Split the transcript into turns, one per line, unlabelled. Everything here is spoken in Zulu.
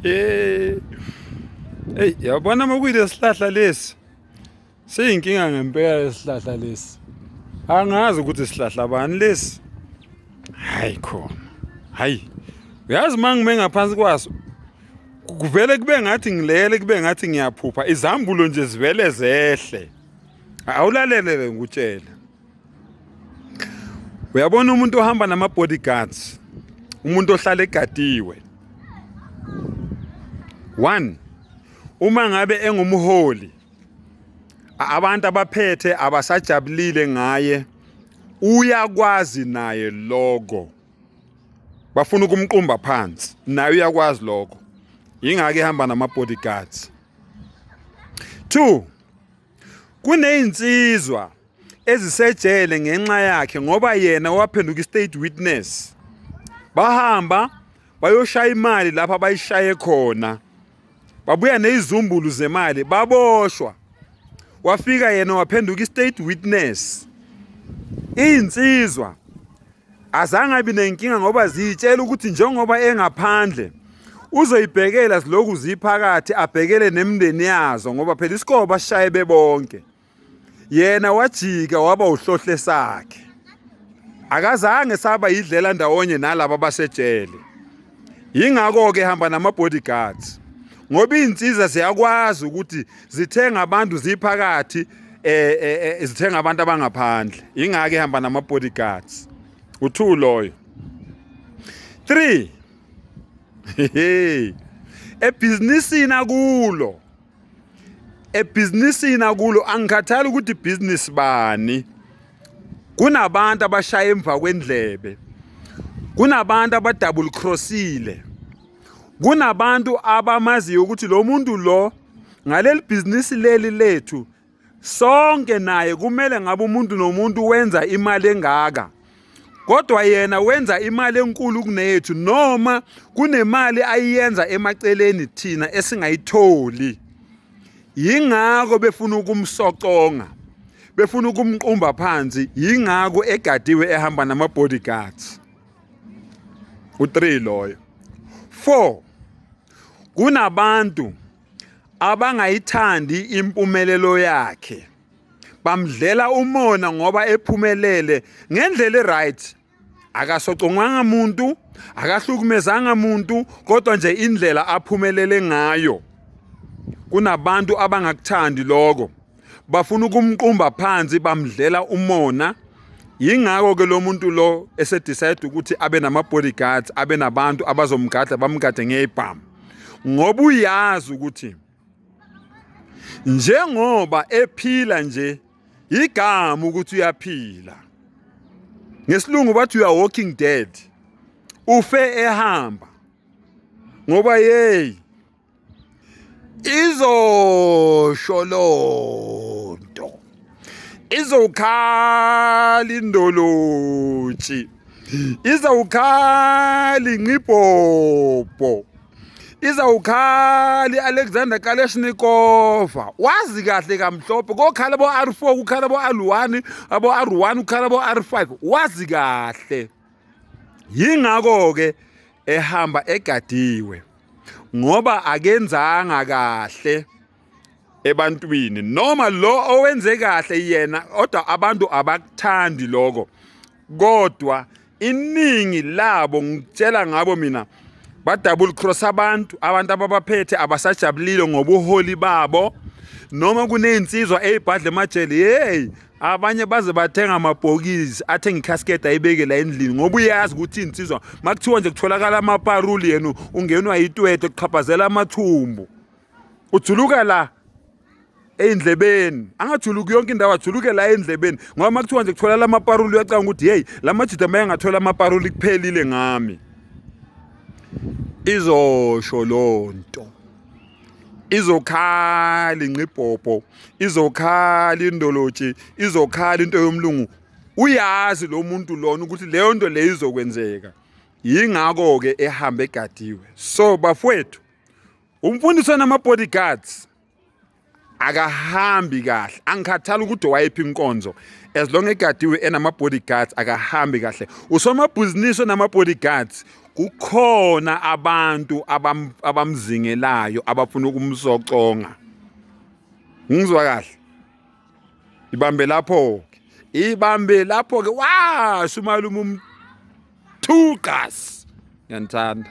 Hey, yabona uma kuyilesihlahla lesi. Siyinkinga ngempela lesihlahla lesi. Angazi ukuthi sihlahla bani lesi. Hayi khona. Hayi. Uyazi uma ngime ngaphansi kwaso kuvele kube ngathi ngilele kube ngathi ngiyaphupha izambulo nje zivele zehle. Awulalele ngikutshele. Uyabona umuntu ohamba nama bodyguards, umuntu ohlala egadiwe. One, uma ngabe engumholi abantu abaphethe abasajabulile ngaye uyakwazi naye lokho bafuna ukumqumba phansi naye uyakwazi lokho yingakho ehamba nama bodyguards. Two, kunezinsizwa ezisejele ngenxa yakhe ngoba yena waphenduka i-state witness. Bahamba bayoshaya imali lapha bayishaye khona, babuya nezizumbulu zemali, baboshwa. Wafika yena waphenduka i-state witness. Iy'nsizwa azange abe nenkinga ngoba ziyitshela ukuthi njengoba engaphandle uzoyibhekela ziloku ziphakathi abhekele nemindeni yazo ngoba phela isikole bashaye bebonke. Yena wajika waba uhlohle sakhe, akazange saba yidlela ndawonye nalaba basejele. Yingakho-ke ehamba nama-bodyguards ngoba iy'nsiza ziyakwazi ukuthi zithenga abantu ziphakathi zithenga abantu abangaphandle. Yingakho ehamba nama-bodyguards. U-2 loyo. 3, ebhizinisini akulo, ebhizinisini akulo angikhathali ukuthi ibhizinisi bani, kunabantu abashaya emva kwendlebe, kunabantu abadouble crossile, kunabantu abamaziyo ukuthi lo muntu lo ngaleli bhizinisi leli lethu sonke naye kumele ngabe umuntu nomuntu wenza imali engaka, kodwa yena wenza imali enkulu kunethu noma kunemali ayiyenza emaceleni thina esingayitholi. Yingakho befuna ukumsoconga, befuna ukumqumba phansi, yingakho egadiwe ehamba nama-bodyguards. U-3 loyo. 4, kunabantu abangayithandi impumelelo yakhe, bamdlela umona ngoba ephumelele ngendlela e-right. Akasocongwanga muntu, akahlukumezanga muntu, kodwa nje indlela aphumelele ngayo kunabantu abangakuthandi lokho, bafuna ukumqumba phansi, bamdlela umona. Yingakho ke lo muntu lo esedecide ukuthi abe nama-bodyguards, abe nabantu abazomgada, bamgade ngezibhamu, ngoba uyazi ukuthi njengoba ephila nje igama ukuthi uyaphila, ngesilungu bathi you are walking dead, ufe ehamba ngoba yey izosho lonto, izokhala indolotshi, izawukhala ingqibhobho, izawukhala i-Alexander Kalashnikova. Wazi kahle kamhlophe kokhala bo R4, kukhala bo R1, abo R1 kukhala bo R5, wazi kahle. Yingakho ke ehamba egadiwe ngoba akenzanga kahle ebantwini, noma lo owenze kahle yena kodwa abantu abakuthandi lokho. Kodwa iningi labo ngitshela ngabo mina ba double cross abantu, abantu ababaphethe abasajabulile ngobuholi babo, noma kunezinsizwa ezibhadle emajele. Hey, abanye baze bathenga amabhokisi, athenga icasket ayibeke la endlini ngoba uyazi ukuthi insizwa makuthiwa nje kutholakala amaparuli yena ungenwa yitwetwe kuchaphazela amathumbu, ujuluka la ey'ndlebeni, angajuluki yonke indawo, ajuluke la endlebeni ngoba makuthiwa nje kutholakala amaparuli uyacanga ukuthi hey, la majida uma engathola amaparuli kuphelile ngami. Izosho lonto, izokhala ingqibhobho, izokhala indolotshi, izokhala into yomlungu. Uyazi lo muntu lona ukuthi leyo nto leyo izokwenzeka, yingakho-ke ehamba egadiwe. So bafowethu, umfundisi onama-bodyguards akahambi kahle. Angikhathali ukuthi wayephi inkonzo, as long egadiwe enama-bodyguards akahambi kahle. Usomabhizinisi onama-bodyguards Kukhona abantu abamzingelayo abafuna ukumsoconga. Ngizwa kahle. Ibambe lapho ke. Ibambe lapho ke washo umalume umthuqas. Ngiyanithanda.